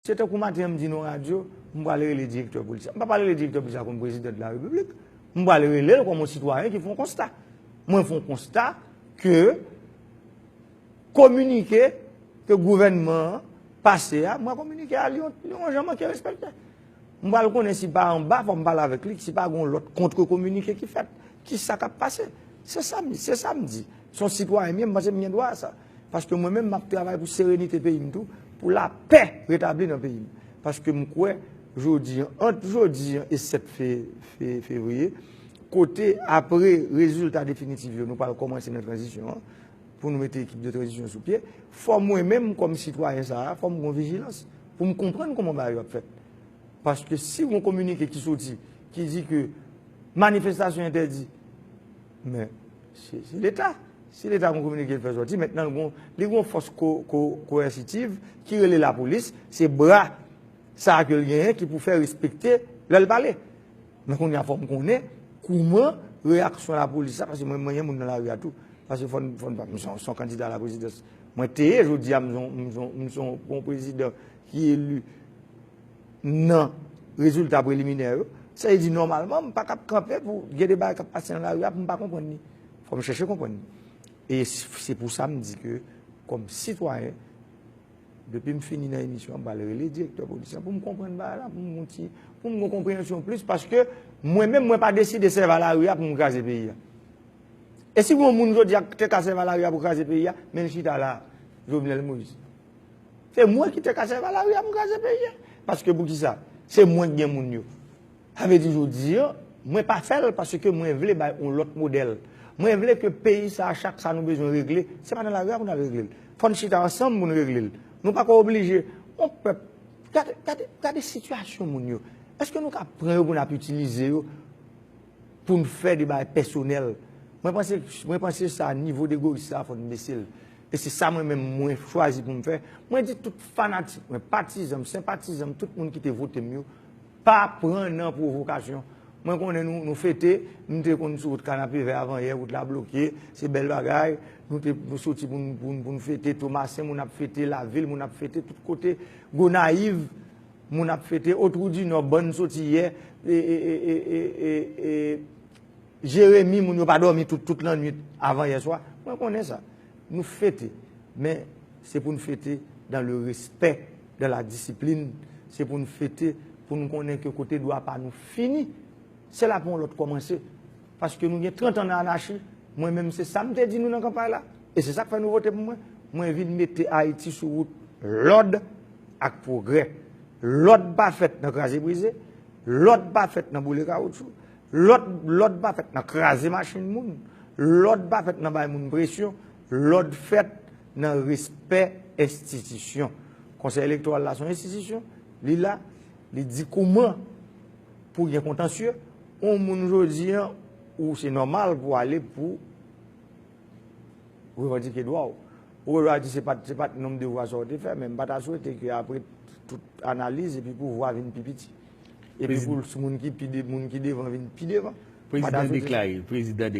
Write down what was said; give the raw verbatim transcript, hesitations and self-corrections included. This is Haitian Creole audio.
Se tankou maten an m di nan radyo, m pral rele direktè polis la. M pa pral rele direktè polis la kòm prezidan de la repiblik. M pral rele l kòm yon sitwayen ki fè yon konsta. Mwen fè yon konsta ke kominike ke gouvènman an pase a, mwen kominike a li yon, li yon jan manke respekte. M pral konnen si pa anba, fò m pale avèk li, si pa gen yon lòt kontre kominike ki fèt. Kisa k ap pase? Se sa m, se sa m di. Se yon sitwayen m ye, m panse m gen dwa a sa. Paske mwen menm, m ap travay pou serenite peyi m tou, pou lapè retabli nan peyi m. Paske m kwè, jodi an, ant jodi an e sèt fe, fe, fevriye, kote apre rezilta definitif yo, nou pral kòmanse nan tranzisyon an, pou nou mete ekip de tranzisyon sou pye, fò mwen menm, kòm sitwayen sa a, fò m gen yon vijilans, pou m konprann kòman bagay yo ap fèt. Paske si yon kominike ki soti, ki di ke manifestasyon entèdi, men se, se Leta. Se Leta gon kominike l fè sòti, mentnan l gon, li gon fòs ko, ko, koèsitiv ki rele lapolis, se bra sa a ke l genyen ki pou fè respekte lè l pale. Men kounye a fò m konnen kouman reyaksyon lapolis la, paske mwen, mwen gen moun nan lari a tou. Paske fò n, fò n, m se yon, se yon kandida a la prezidans. Mwen te ye, jodi a m se yon, m se yon, m se yon, yon prezidan ki eli nan rezilta preliminè yo. Sa vle di, nòmalman, m pa kab kanpe pou gen de bagay k ap pase nan lari a pou m pa konprann li. Fò m chèche konprann li. E se pou sa m di ke, kòm sitwayen, depi m fini nan emisyon an, m pral rele direktè polis la pou m konprann bagay la, pou m gon ti, pou m gon konpreyansyon plis, paske mwen menm, mwen pa deside sèvi a lari a pou m kraze peyi a. E si gon moun jodi a te ka sèvi a lari a pou kraze peyi a, men l chita la, Jovenel Moïse. Se mwen ki te ka sèvi a lari a pou m kraze peyi a. Paske poukisa? Se mwen ki gen moun yo. Sa vle di jodi an, mwen pa fè l paske mwen vle bay yon lòt modèl. Mwen vle ke peyi sa a, chak sa nou bezwen regle, se pa nan lari a pou n al regle l. Fò n chita ansanm pou n regle l. Nou pa ka oblije yon pèp. Gade, gade, gade sitiyasyon moun yo. Èske nou ka pran yo pou n ap itilize yo pou n fè de bagay pèsonèl? Mwen panse, mwen panse sa, nivo de egoyis sa, fò n bese l. E se sa mwen menm mwen chwazi pou m fè. Mwen di tout fanatik mwen, patizan m, senpatizan m, tout moun ki te vote m yo, pa pran nan pwovokasyon. Mwen konnen nou, nou fete, m te konn sou wout Kanapevè avanyè, wout la bloke, se bèl bagay. Nou te, nou soti pou n, pou n, pou n fete Tomasen, moun ap fete Lavil, moun ap fete tout kote, Gonayiv, moun ap fete, Otwou di Nò, bann soti yè, e, e, e, e, e, e, e, Jeremi, moun yo pa dòmi tout, tout lannwit avan yè swa. Mwen konnen sa. Nou fete. Men, se pou n fete dans le respect, dans la discipline. Se pou n fete, pou n konnen ke kote dwa pa nou fini. Se la pou yon lòt kòmanse. Paske nou gen trant an nan anachi. Mwen menm, se sa m te di nou nan kanpay la. E se sa k fè nou vote pou mwen. Mwen vin mete Ayiti sou wout lòd ak pwogrè. Lòd pa fèt nan kraze brize. Lòd pa fèt nan boule kawoutchou. Lòd, lòd pa fèt nan kraze machin moun. Lòd pa fèt nan bay moun presyon. Lòd fèt nan respè enstitisyon. Konsèy Elektoral la se yon enstitisyon. Li la, li di kouman pou gen kontansye. Yon moun jodi an, ou se nòmal pou ale pou revandike dwa w. Ou dwa di se pa t, se pa t nonm devwa sa w te fè, men m pa ta swete ke apre tout analiz epi pouvwa vin pi piti. Epi pou moun ki pi de, moun ki devan vin pi devan. M pa ta swete sa. Prezidan deklare, prezidan